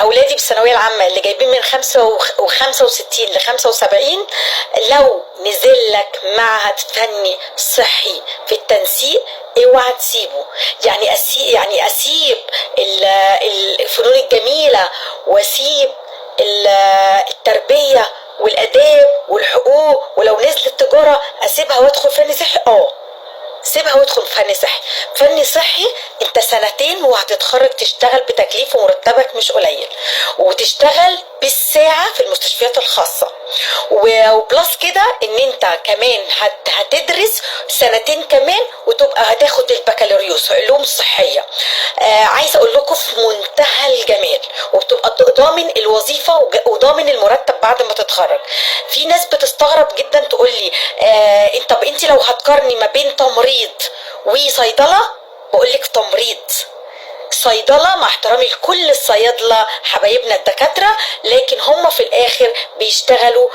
اولادي بالثانويه العامة اللي جايبين من 65 ل 75، لو نزل لك معهد فني صحي في التنسيق اوعى تسيبه. يعني اسيب الفنون الجميلة واسيب التربية والاداب والحقوق، ولو نزلت تجارة اسيبها وادخل فني صحي؟ سيبها وادخل فني صحي. فني صحي انت سنتين وهتتخرج، تشتغل بتكليف ومرتبك مش قليل، وتشتغل بالساعة في المستشفيات الخاصة، و plus كده ان انت كمان هتدرس سنتين كمان وتبقى هتاخد البكالوريوس علوم صحية. عايزة اقول لكم في منتهى الجمال، وبتبقى ضامن الوظيفة وضامن المرتب بعد ما تتخرج. في ناس بتستغرب جدا تقول لي طب انت لو هتقارني ما بين تمريض وصيدلة، بقول لك تمريض. صيدلة مع احترامي لكل الصيادلة حبايبنا الدكاترة، لكن هم في الآخر بيشتغلوا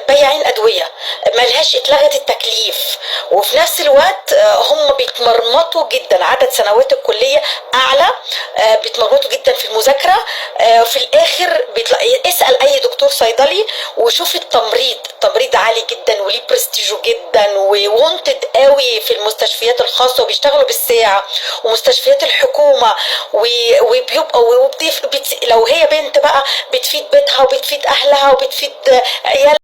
بياعين أدوية، ملهاش، اتلغت التكليف، وفي نفس الوقت هم بيتمرمطوا جدا، عدد سنوات الكلية أعلى، بيتمرمطوا جدا في المذاكرة، في الآخر بيطلع. اسأل أي دكتور صيدلي وشوف التمريض، التمريض عالي جدا وليه برستيجه جدا و wanted قوي في المستشفيات الخاصة، وبيشتغلوا بالساعة ومستشفيات الحكومة، وبيبقى لو هي بنت بقى بتفيد بيتها وبتفيد أهلها وبتفيد عيالها.